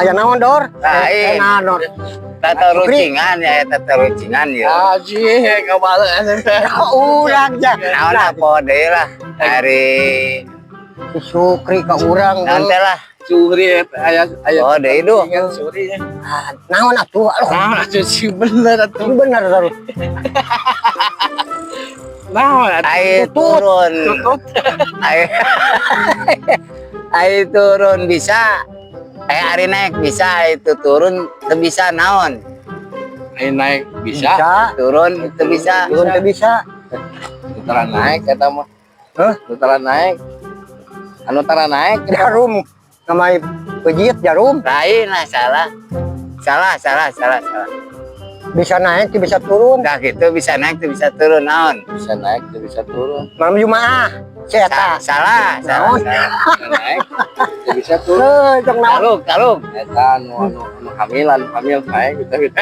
Aya naon, Dor? Lain. Eh, naon, Dor? Tatarucingan ya, tatarucingan ya. Aji, kabalik. Urang ja. Naon apa deui lah. Hari Si Sukri ka urang. naon teh lah. Suri aya aya. Oh, deui duh. Ingat suri. Ah, naon atuh? Aduh, Nah, atuh sih bener atuh. ini bener, Dor. Nah, atuh. Ai turun. Tutut. Ai ai turun bisa. Ai ari naik bisa, ai itu turun teu bisa naon. Ai naik bisa. Bisa. Turun teu bisa. Turun teu bisa. Tara naik kata mah. Hah? Tara naik. Anu tara naik. Jarum. Namai pejit jarum. Lain lah, salah. Salah, salah, salah, salah. Bisa naik, teu bisa turun. Udah gitu bisa naik teu bisa turun naon. Bisa naik, tuh bisa turun. Malam Jumaah. Si eta. Salah, salah, Naon? salah. Bisa naik, tuh bisa turun. Heuh, cok naon? Taluk, taluk. Eta anu anu anu hamil, anu hamil naik gitu gitu.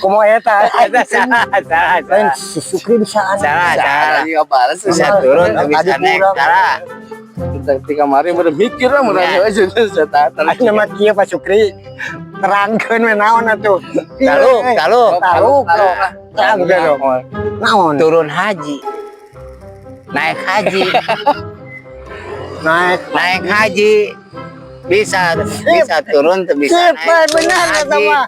Kumaha eta? Eta salah, salah, Lain salah. si Sukri bisa. Salah, salah. Iya, balas. Bisa turun teu bisa Tadi naik, kurang. salah. Kita ketika mari baru mikir lah mau Ya. nanya aja saya Aing mah kieu, Pak Sukri. Terangkeun we naon atuh. Taluk, taluk. Taluk. Terangkeun dong. Naon? Turun haji. Naik haji, Naik. Naik haji. Bisa bisa turun tuh bisa Sip, naik. benar Turun eta haji. Mah.